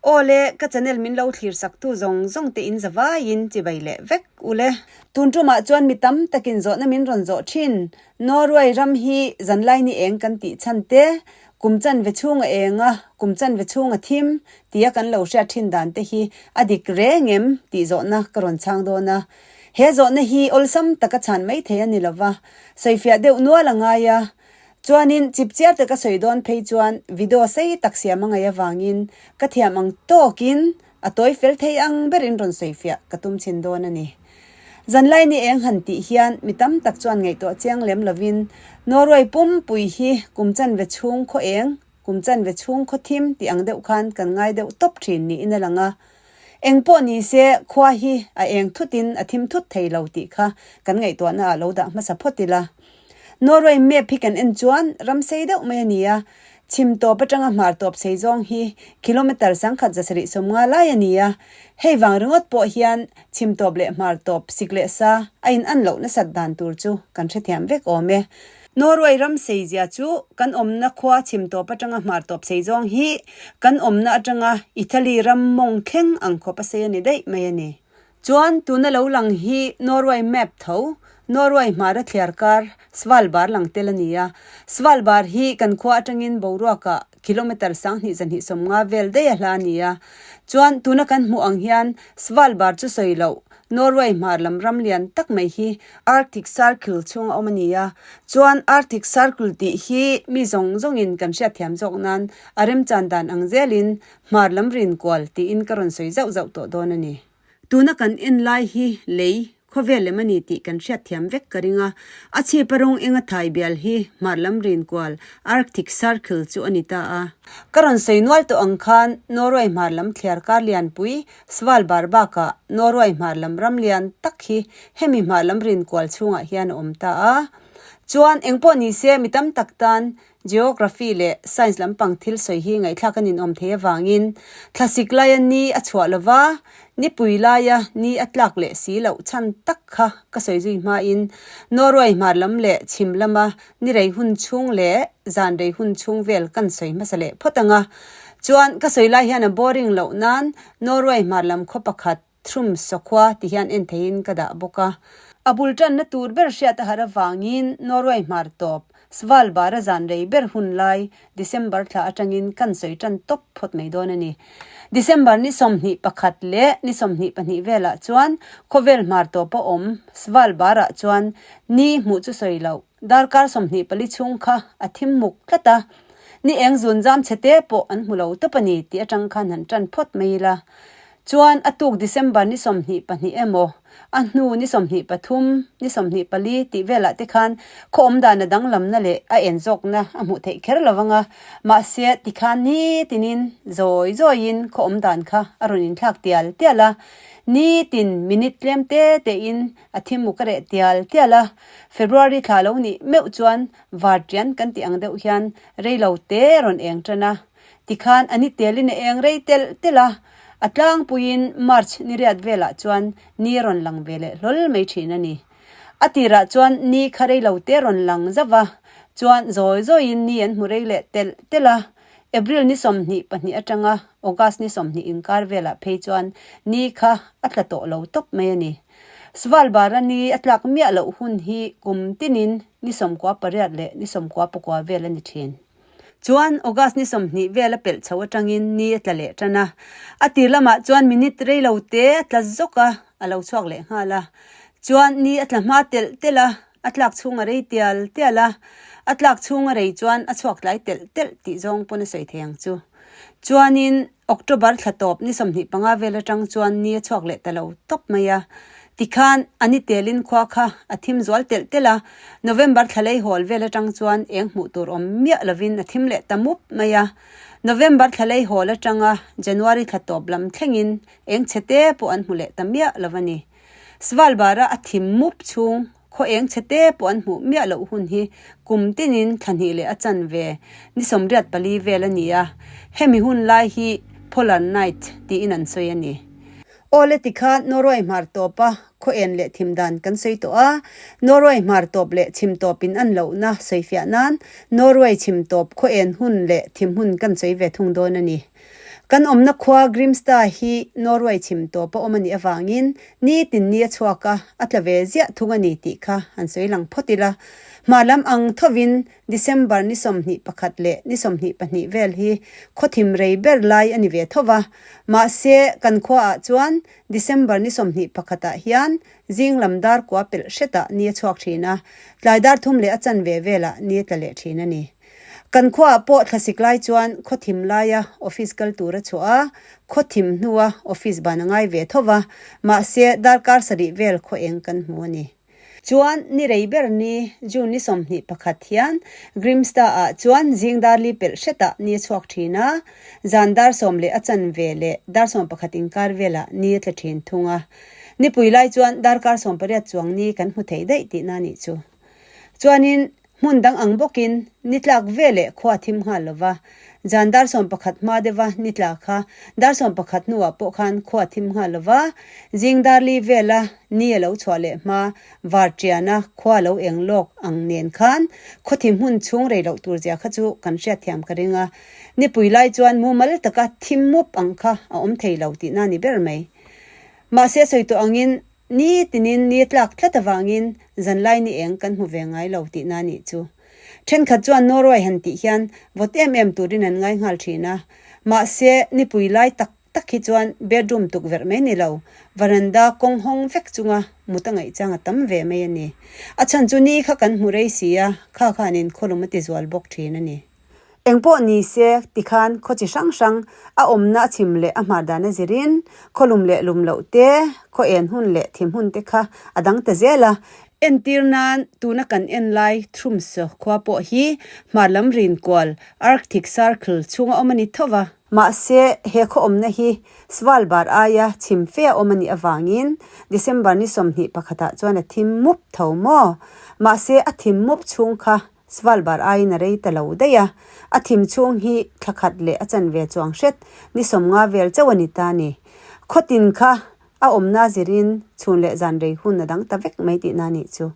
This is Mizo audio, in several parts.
Aw le, ka channel min lo thlir sak tu zawng zawng te in zavaiin chibai leh vek u le. Tun tumah chuan mi tam takin zawhna min rawn zawh thin. Norway ram hi zanlai ni eng kan tih chhan te, kum chanve chhunga eng a, kum chanve chhunga thim tia kan lo hriat thin dan te hi a dik reng em tih zawhna ka rawn chhang dawn a. He zawhna hi awlsam taka chhan mai thei a ni lova, sawifiah deuh nual a ngai a. Chuanin chipchiar taka sawi dawn phei chuan video sei tak siam a ngaih avangin ka thiam ang tawkin a tawi fel thei ang berin rawn sawifiah ka tum chhin dawn a ni. Zanlai ni eng han tih hian mi tam tak chuan ngaihtuah chiang lem lovin Norway pumpui hi kum chanve chhung khaw eng, kum chanve chhung khaw thim tih ang deuh khan kan ngai deuh tawp thin niin a lang a. Eng pawh ni se khua hi a eng thutin a thim thut thei lo tih kha kan ngaihtuahna ah lo dah hmasa phawt ila. Norway map hi kan en chuan ram sei deuh mai a ni a, chhim tawp atanga hmar tawp sei zawng hi kilometre sangkhat zasarih sawmnga lai a ni a, hei vang ringawt pawh hian chhim tawp leh hmar tawp sik leh sa a in an loh nasat dan tur chu kan hrethiam vek awm e. Norway ram sei zia chu kan awmna khua chhim tawp atanga hmar tawp sei zawng hi kan awmna atanga Italy ram mawng thleng ang khawp a sei a ni daih mai a ni. Chuan tuna lo lang hi Norway map tho, Norway hmara thliar kar Svalbard lang tel a ni a. Svalbard hi kan khua atangin boruakah kilometre sanghnih zahnih sawmnga vel daih a hla a ni a. Chuan tuna kan hmuh ang hian Svalbard chu sawi loh Norway hmar lam ram lian tak mai hi Arctic Circle chhunga awm a ni a. Chuan Arctic Circle tih hi mi zawng zawngin kan hriatthiam zawk nan a remchan dan ang zelin Hmar lam rinkual tiin ka rawn sawi zauh zauh tawh dawn a ni. Tuna kan en lai hi lei, khawvel lem a ni tih kan hriatthiam vek ka ring a. A chhip a rawng enga thai bial hi hmar lam rinkual, Arctic Circle, chu a ni ta a. Ka rawn sawi nual tawh ang khan Norway hmar lam thliar kar lianpui, Svalbard bakah Norway hmar lam ram lian tak hi hemi hmar lam rinkual chhungah hian a awm ta a. Chuan engpawh ni se mi tam tak tan Geography leh Science lampang thil sawi hi ngaihthlak a ninawm thei avangin thlasik laia ni a chhuah lova, nipui laia ni a tlak leh si loh chhan tak kha ka sawi zui hmain Norway hmar lam leh chhim lama ni rei hun chhung leh zan rei hun chhung vel kan sawi hmasa leh phawt ang a. Chuan ka sawi lai hian a boring loh nan Norway hmar lam khaw pakhat Thrum sakhua ti hian en theiin ka dah bawk a. A bul tanna tur ber hriat a har avangin Norway hmar tawp, Svalbard a zan rei ber hun lai December thla atangin kan sawi tan tawp phawt mai dawn a ni. December ni 21 leh ni 22 velah chuan khawvel hmar tawp a awm Svalbard ah chuan ni hmuh chu sawi loh darkar 24 chhung kha a thim muk tlat a, ni eng zun zam chhe te pawh an hmu lo tawp a ni tih atang khan han tan phawt mai ila. Chuan a tuk December ni 22 emaw, a hnu ni 23, ni 24 tih velah te khan khaw awmdan a danglamna leh a en zawkna a hmuh theih kher lo vang a, mahse tikhan nitinin zawi zawiin khaw awmdan kha a rawn inthlak tial tial a, nitin minute tlem te tein a thim muk a reh tial tial a, February thla lo nih meuh chuan varṭian kan tih ang deuh hian reilo te a rawn eng ṭan a. Tikhan a ni telin a eng rei telh telh a, a tlangpuiin March ni riat velah chuan ni a rawn lang ve leh hlawl mai thin a ni. A tirah chuan ni kha rei lo te rawn lang zauh va, chuan zawi zawiin ni an hmu rei leh telh telh a. April ni 22 atanga August ni 20 inkar velah phei chuan ni kha a tla tawh lo tawp mai a ni. Svalbard-a ni a tlak miah loh hun hi kum tinin ni 98 leh ni 99 vel a ni thin. Chuan August ni 20 vel a pelh chho atangin ni a tla leh tan a. A tir lamah chuan minute rei lo te a tla zawk a, a lo chhuak leh nghal a. Chuan ni a tla hma telh telh a, a tlak chhung a rei tial tial a. A tlak chhung a rei chuan a chhuak tlai telh telh tih zawng pawn a sawi thei ang chu. Chuanin October thla tawp ni 25 vel atang chuan ni a chhuak leh ta lo tawp mai a. Tikhan a ni telin khua kha a thim zual telh telh a, November thla lei hawl vel atang chuan eng hmuh tur awm miah lovin a thim leh ta mup mai a. November thla lei hawl atanga January thla tawp lam thlengin eng chhe te pawh an hmu leh ta miah lo a ni. Svalbard-a a thim mup chhung khaw eng chhe te pawh an hmuh miah loh hun hi kum tinin thla hnih leh a chanve ni 84 vel a ni a, hemi hun lai hi Polar Night tiin an sawi a ni. Awle tikhan Norway hmar tawpa khaw en leh thim dan kan sawi tawh a, Norway hmar tawp leh chhim tawp in an lohna sawifiah nan Norway chhim tawp khaw en hun leh thim hun kan sawi ve thung dawn a ni. Kan awmna khua Grimstad hi Norway chhim tawp a awm a nih avangin nitin ni a chhuak a, a tla ve ziah thung a ni tih kha han sawi lang phawt ila. Hma lam ang thovin December ni 21 leh ni 22 vel hi khawthim rei ber lai a ni ve tho va. Mahse, kan khuaah chuan December ni 21 ah hian zing lam dar kua pelh hretah ni a chhuak thin a, tlai dar thum leh a chanve velah ni a tla leh thin a ni. Kan khuaah pawh thlasik lai chuan khawthim laia office kal tur a chhuah a, khawthim hnua office ban a ngai ve tho va, mahse darkar sarih vel khaw eng kan hmu a ni. Chuan ni rei ber ni June ni 21 hian Grimstad-ah chuan zing dar li pelh hretah ni a chhuak thin a, zan dar sawm leh a chanve leh dar 11 inkar velah ni a tla thin thung a. Nipui lai chuan darkar 18 chuang ni kan hmu thei daih tihna a nih chu. Chuanin Hmun dang ang bawkin ni tlak ve leh khua thim nghal lo va, zan dar 11 hma deuha ni tla kha dar 11 hnuah pawh khan khua thim nghal lo va, zing dar li vela ni a lo chhuah leh hma var tiana khua lo eng lawk ang nen khan khawthim hmun chhung rei loh tur zia kha chu kan hriatthiam ka ring a, nipui lai chuan mumal taka thim mup ang kha a awm thei lo tihna ni ber mai. Mahse sawi tawh angin Ni tinin ni tlak tlat avangin zanlai ni eng kan hmu ve ngai lo tihna nih chu. Thenkhat chuan Norway han tih hian vawt em em turin an ngai nghal thin a. Mahse, nipui lai tak tak hi chuan bedroom tukverh mai ni lo, varanda kawng hawng vek chunga mut a ngaihchang a tam ve mai a ni. A chhan chu ni kha kan hmu rei si a, kha khanin khawlum a ti zual bawk thin a ni. Engpawh ni se tikhan khaw chi hrang hrang a awmna a chhim leh a hmar dan a zirin khaw lum leh lum loh te, khaw en hun leh thim hun te kha a dang ta zel a. Entir nan tuna kan en lai Tromsø khua pawh hi hmar lam rinkual, Arctic Circle, chhunga awm a ni tho va. Mahse, he khaw awmna hi Svalbard aia chhim fe a awm a nih avangin December ni 21 ah chuan a thim mup tho maw? Mahse, a thim mup chhung kha Svalbard aiin a rei ta lo daih a, a thim chhung hi thla khat leh a chanve chuang hret ni 50 vel chauh a ni ta a ni. Khawtin kha a awmna zirin chhun leh zan rei hun a dang ta vek mai tihna a nih chu.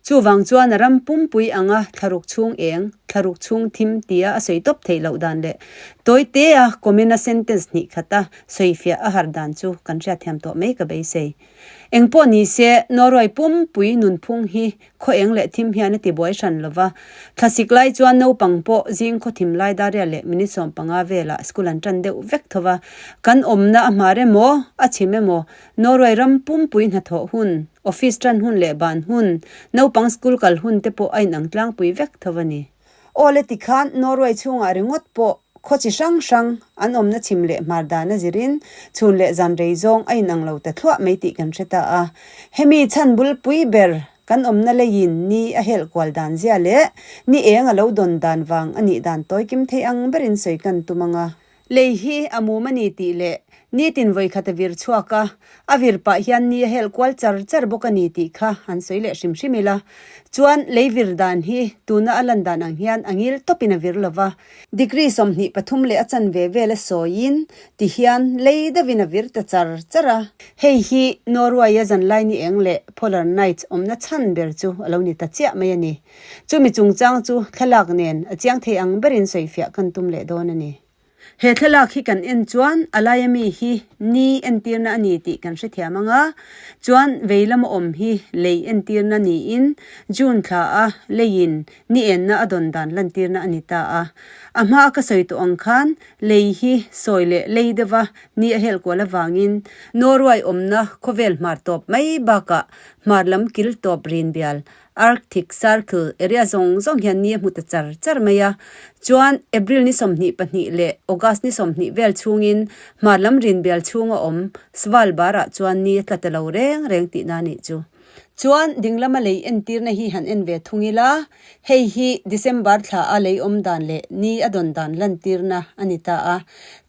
Chuvang chuan a ram pumpui anga thlaruk chhung eng, thlaruk chhung thim tia a sawi tawp theih loh dan leh tawi tea comment-a sentence hnih khata sawifiah a har dan chu kan hriatthiam tawh mai ka beisei. Engpawh ni se, Norway pumpui nunphung hi khaw eng leh thim hian a ti buai hran lo va. Thlasik lai chuan naupang pawh zing khaw thim lai daria leh minute 15 velah school an tan deuh vek tho va. Kan awmna a hmar emaw, a chhim emaw, Norway ram pumpui hnathawh hun, office tan hun leh ban hun, naupang school kal hun te pawh a inang tlangpui vek tho va ni. Aw le tikhan Norway chhungah ringawt pawh khaw chi hrang hrang an awmna chhim leh hmar dan a zirin chhun leh zan rei zawng a inang lo ta thluah mai tih kan hre ta a. Hemi chhan bulpui ber kan awmna leiin ni a helh kual dan zia leh ni eng a lo dawn dan vang a nih dan tawi kim thei ang berin sawi kan tum ang a. Lei hi a mum a ni tih leh nitin vawikhat a vir chhuak a, a vir pah hian ni a helh kual char char bawk a ni tih kha han sawi leh hrim hrim ila. Chuan lei vir dan hi tuna a lan dan ang hian a ngil tawpin a vir lo va. Degree 23 leh a chanve vel a sawiin ti hian lei deuhin a vir ta char char a. Hei hi Norway-a zanlai ni eng leh Polar Nights awmna chhan ber chu a lo ni ta chiah mai a ni. Chumi chungchang chu thlalak nen a chiang thei ang berin sawifiah kan tum leh dawn a ni. He thlalak hi kan en chuan a laia mi hi ni entirna a ni tih kan hrethiam ang a, chuan vei lama awm hi lei entirna niin June thla a leiin ni enna a dawn dan lantirna a ni ta a. A hmaa ka sawi tawh ang khan lei hi sawi leh lei deuha ni a helh kual avangin Norway awmna khawvel hmar tawp mai bakah hmar lam kil tawp rin bial Arctic Circle area zawng zawng hian ni a hmu ta char char mai a. Chuan April ni 22 leh August ni 20 vel chhungin hmar lam rin bial chhunga awm Svalbard-ah chuan ni a tla ta lo reng reng tihna a nih chu. Chuan dinglama lei entirna hi han en ve thung ila, hei hi December thla a lei awm dan leh ni a dawn dan lantirna a ni ta a.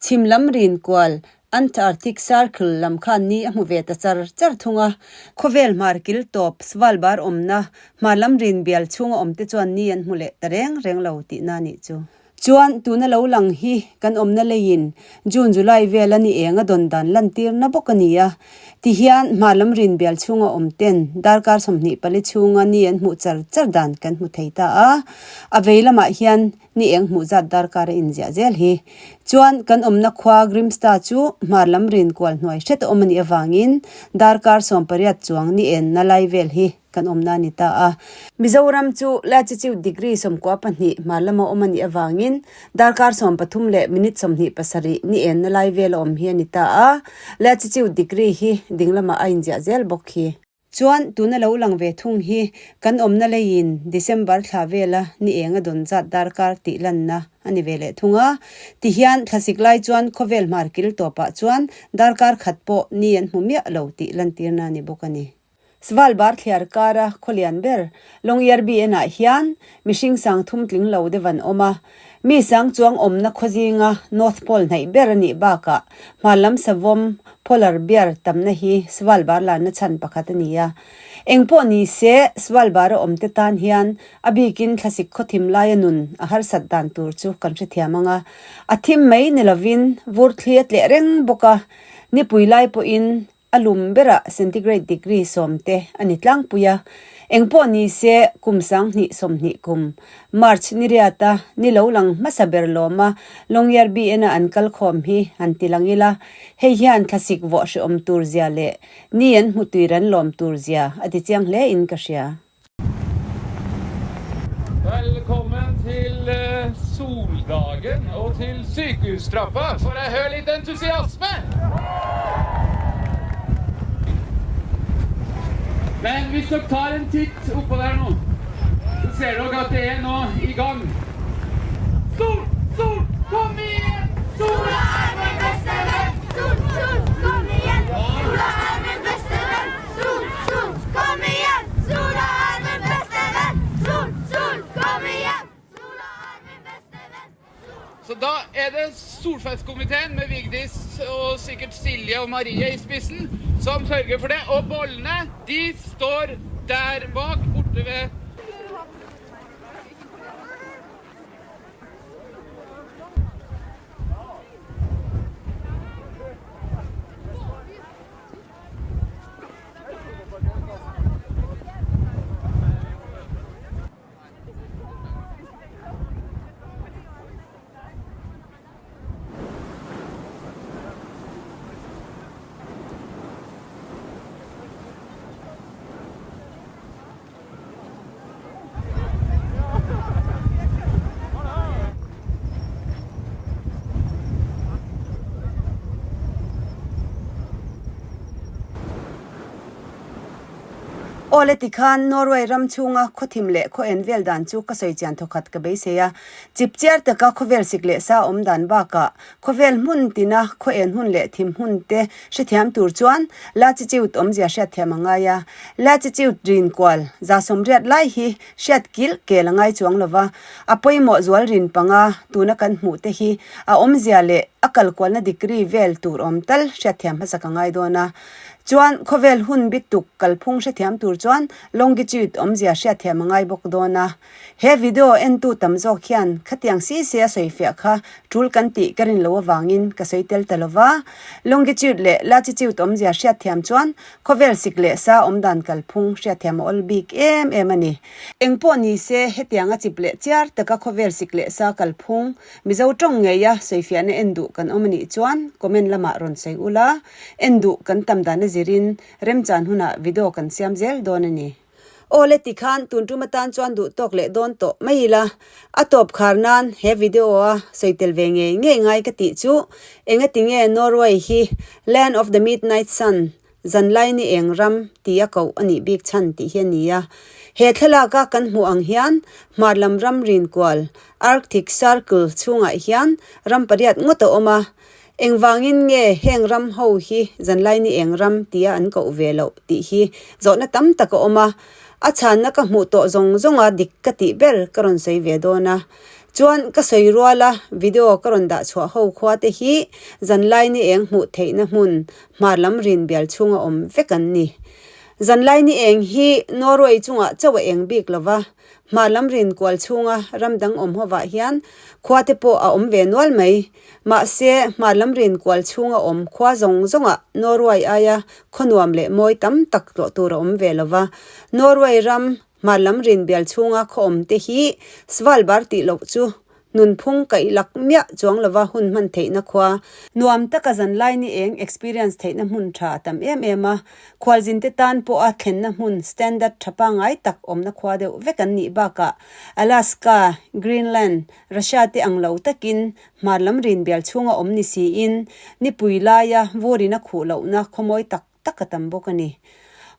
Chhim lam rin kual Antarctic Circle lam khan ni a hmu ve ta char char thung a, khawvel hmar kil tawp Svalbard awmna hmar lam rin bial chhunga awmte chuan ni an hmu leh ta reng reng lo tihna a nih chu. Chuan tuna lo lang hi kan awmna leiin June July vela ni eng a dawn dan lantirna bawk a ni a. Tihian hmar lam rin bial chhunga awm ten darkar 24 chhunga ni an hmuh char char dan kan hmu thei ta a. A vei lamah hian ni eng hmuh zat darkar a inziah zel hi. Chuan kan awmna khua Grimstad chu hmar lam rin kual hnuai hret a awm a nih avangin darkar 18 chuang ni enna lai vel hi kan awmna a ni ta a. Mizoram chu latitude degree 92 hmar lama awm a nih avangin darkar 13 leh minute 27 ni enna lai vel a awm hi a ni ta a. Latitude degree hi ding lamah a inziah zel bawk hi. Chuan tuna lo lang ve thung hi kan awmna leiin December thla vela ni eng a dawn zat darkar tih lanna a ni ve leh thung a. Tihian thlasik lai chuan khawvel hmar kil tawpah chuan darkar khat pawh ni an hmu miah lo tih lantirna a ni bawk a ni. Svalbard thliar kara khawlian ber Longyearbyen-ah hian mihring sang thum tling lo deuh an awm a. Mi sang chuang awmna khaw zinga North Pole hnaih ber a nih bakah hmar lam savawm, polar bear, tamna hi Svalbard lanna chhan pakhat a ni a. Eng pawh ni se, Svalbard a awmte tan hian a bikin thlasik khawthim laia nun a harsat dan tur chu kan hrethiam ang a. A thim mai ni lovin vur thli a tleh reng bawk a, nipui lai pawhin A lum berah centigrade degree sawm te a ni tlangpui a, engpawh ni se kum 2020 kum March ni riata ni lo lang hmasa ber lawma Longyearbyen-a an kal khawm hi han ti lang ila, hei hian thlasik vawh hrehawm tur zia leh ni an hmu tuir an lawm tur zia a ti chiang hle in ka hria. Velkommen til soldagen og til sykehustrappa. Får jeg høre litt entusiasme? Men hvis dere tar en titt oppå der nå, så ser dere at det er nå i gang. Sol, sol, kom igjen! Sola er min beste venn. Sol, sol, kom igjen! Sola er min beste venn. Sol, sol, kom igjen! Sola er min beste venn. Sol, sol, kom igjen! Sola er min beste venn. Så da er det Solfestkomiteen med Vigdis og sikkert Silje og Marie i spissen som sørger for det. Og bollene, de står der bak, borte ved Aw le tikhan Norway ram chhunga khawthim leh khaw en vel dan chu ka sawi chian thawkhat ka beisei a. Chipchiar taka khawvel sik leh sa awm dan bakah khawvel hmun tina khaw en hun leh thim hun te hrethiam tur chuan latitude awmzia hriatthiam a ngai a. Latitude rin kual 180 lai hi hriat kilh kel a ngai chuang lova, a pawimawh zual rin panga tuna kan hmuh te hi a awmzia leh a kal kualna degree vel tur awm tal hriatthiam hmasa ka ngai dawn a. Chuan khawvel hun bi tuk kalphung hrethiam tur chuan longitude awmzia hriatthiam a ngai bawk dawn a. He video entu tam zawk hian khatiang si si a sawi fiah kha tul kan tih ka rin lo avangin ka sawi tel ta lova. Longitude leh latitude awmzia hriatthiam chuan khawvel sik leh sa awmdan kalphung hriatthiam a awl bik em em a ni. Engpawh ni se hetiang a chip leh chiar taka khawvel sik leh sa kalphung Mizo tawng ngeia sawifiahna en duh kan awm a nih chuan comment lamah rawn sawi ula, en duh kan tam dan a zirin remchan hunah video kan siam zel dawn a ni. Aw le tikhan tun tum atan chuan duh tawk leh dawn tawh mai ila, a tawp khar nan he video a sawi tel ve ngei ngei ngai ka tih chu engati nge Norway hi Land of the Midnight Sun, Zanlai ni eng ram, tia koh a nih bik chhan tih hi a ni a. He thlalaka kan hmuh ang hian hmar lam ram rinkual, Arctic Circle, chhungah hian ram pariat ngawt a awm a. Engvangin nge heng ram ho hi zanlai ni eng ram tia an koh ve loh tih hi zawhna tam tak a awm a, a chhanna ka hmuh tawh zawng zawnga dik ka tih ber ka rawn sawi ve dawn a. Chuan ka sawi ruala video ka rawn dah chhuah ho khua te hi zanlai ni eng hmuh theihna hmun hmar lam rin bial chhunga awm vek an ni. Zanlai ni eng hi Norway chungah chauh a eng bik lova, hmar lam rin kual chhunga ram dang awm hovah hian khua te pawh a awm ve nual mai. Mahse, hmar lam rin kual chhunga awm khua zawng zawngah Norway aia khaw nuam leh mawi tam tak tlawh tur a awm ve lova. Norway ram hmar lam rin bial chhunga khaw awm te hi Svalbard tih loh chu Nunphung kaih lak miah chuang lova hun hman theihna khua. Nuam taka zanlai ni eng experience theihna hmun tha a tam em em a, khualzinte tan pawha thlenna hmun standard tha pangngai tak awmna khua deuh vek an nih bakah Alaska, Greenland, Russia te ang lo takin hmar lam rin bial chhunga awm ni siin nipui laia vurin a khuh lohna khawmawi tak tak a tam bawk a ni.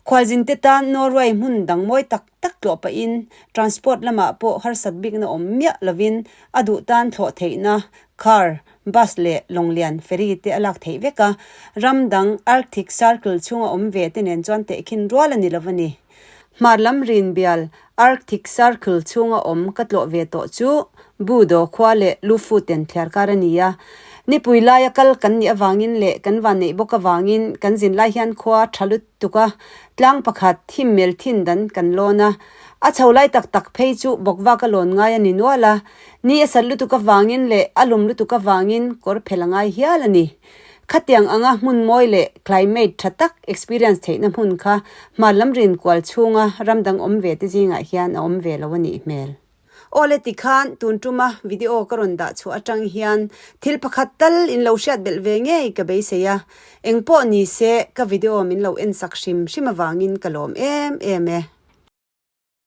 Khualzinte tan Norway hmun dang mawi tak tak tlawh pahin transport lamah pawh harsat bikna awm miah lovin a duh tan thlawh theihna car, bus leh lawnglian, ferry te a lak theih vek a, ram dang Arctic Circle chhunga awm ve te nen chuan tehkhin rual a ni lo a ni. Hmar lam rin bial Arctic Circle chhunga awm ka tlawh ve tawh chu Budo khua leh Lofoten thliar kar a ni a. Nipui laia kal kan nih avangin leh kan vanneih bawk avangin kan zin lai hian khua tha lutuk a, tlang pakhat thim mel thin dan kan lawn a. A chho lai tak tak phei chu bawkvak a lawn ngai a ni nual a. Ni a sat lutuk avangin leh a lum lutuk avangin kawr phel a ngai hial a ni. Khatiang anga hmun mawi leh climate tha tak experience theihna hmun kha hman lam rin kual chhunga ram dang awm ve te zingah hian a awm ve lo a nih hmel. Awle tikhan tun tuma video ka rawn dah chhuah atang hian thil pakhat tal in lo hriat belh ve ngei ka beisei a, engpawh ni se ka video min lo en sak hrim hrim avangin ka lawm em em e.